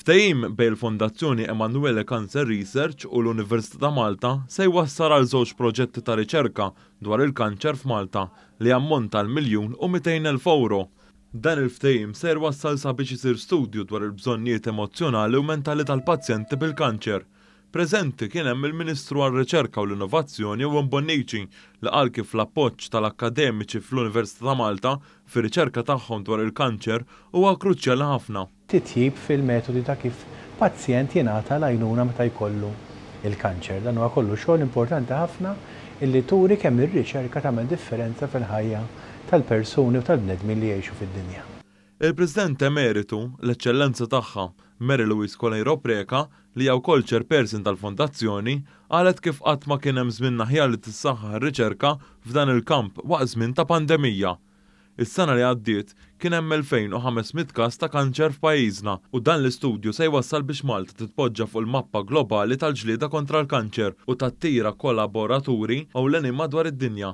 Ftehim bejn il-Fondazzjoni Emanuele Cancer Research u l-Università ta' Malta se jwassal għal żewġ proġetti ta' riċerka dwar il-kanċer f'Malta li jammonta għal 1,200,000 ewro. Dan il-ftehim ser jwassal sabiex isir studju dwar il-bżonnijiet emozzjonali u mentali tal-pazjenti bil-kanċer. Preżenti kien hemm il-Ministru għar-Riċerka u l-Innovazzjoni Owen Bonnici li qal kif l-appoġġ tal-akkademiċi fl-Università ta' Malta fir-riċerka tagħhom dwar il-kanċer huwa kruċjali ħafna. Titjib fil-metodi ta' kif pazjent jingħata l-għajnuna meta jkollu l-kanċer. Dan huwa kollu xogħol importanti ħafna illi turi kemm ir-riċerka tagħmel differenza fil-ħajja tal-persuni u tal-bnedmin li jgħixu fid-dinja. Il-President Emeritu, l-Eċċellenza Tagħha, Mary Louise Coleiro Preca, li hija wkoll Chairperson tal-Fondazzjoni, qalet kif qatt ma kien hemm żmien aħjar li tissaħħaħ ir-riċerka f'dan il-kamp waqt żmien ta' pandemija. Is-sena li għaddiet kien hemm 2,500 każ ta' kanċer f'pajjiżna u dan l-istudju se jwassal biex Malta titpoġġa fuq il-mappa globali tal-ġlieda kontra l-kanċer u tattira kollaboraturi ewlenin madwar id-dinja.